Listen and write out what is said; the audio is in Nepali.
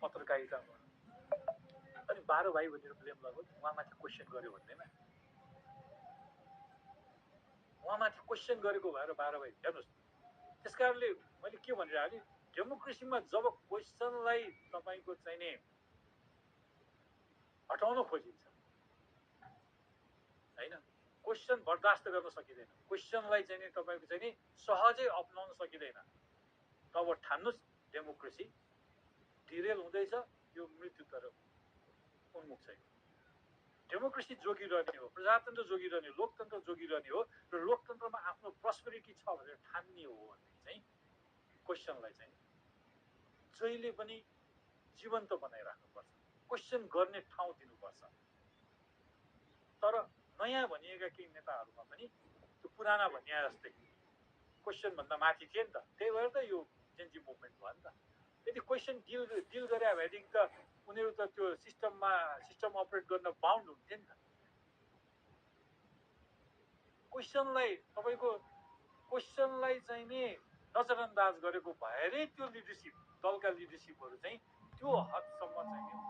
पत्रकारिता गर्नु। अनि 12 भाइ भनेर ब्लेम लगायो, उहाँमाथि क्वेसन गर्यो भन्दैमा उहाँमाथि क्वेसन गरेको भएर 12 भाइ हेर्नुहोस्। त्यस कारणले मैले के भनिरहेको डेमोक्रेसीमा जब क्वेसनलाई तपाईँको चाहिँ नि हटाउन खोजिन्छ हैन, क्वेसन बर्दास्त गर्न सकिँदैन, क्वेसनलाई चाहिँ नि तपाईँको चाहिँ नि सहजै अप्नाउन सकिँदैन, तब ठान्नुहोस् डेमोक्रेसी डिरेल हुँदैछ, यो मृत्युतर्फ उन्मुख छ। डेमोक्रेसी जोगिरहने हो, प्रजातन्त्र जोगिरहने, लोकतन्त्र जोगिरहने हो र लोकतन्त्रमा आफ्नो प्रस्पेरिटी छ भनेर ठान्ने हो भनेदेखि चाहिँ क्वेसनलाई चाहिँ जहिले पनि जीवन्त बनाइराख्नुपर्छ, क्वेसन गर्ने ठाउँ दिनुपर्छ। तर नयाँ भनिएका केही नेताहरूमा पनि त्यो पुराना भनिए जस्तै क्वेसन भन्दा माथि थिए नि त, त्यही भएर त यो जेनजी मुभमेन्ट भयो नि त। यदि क्वेसन डिल गरे भएदेखि त उनीहरू त त्यो सिस्टम अपरेट गर्न बााउन्ड हुन्थे नि त। क्वेसनलाई चाहिँ नि नजरअन्दाज गरेको भएरै त्यो लिडरसिप, दलका लिडरसिपहरू चाहिँ त्यो हदसम्म चाहिँ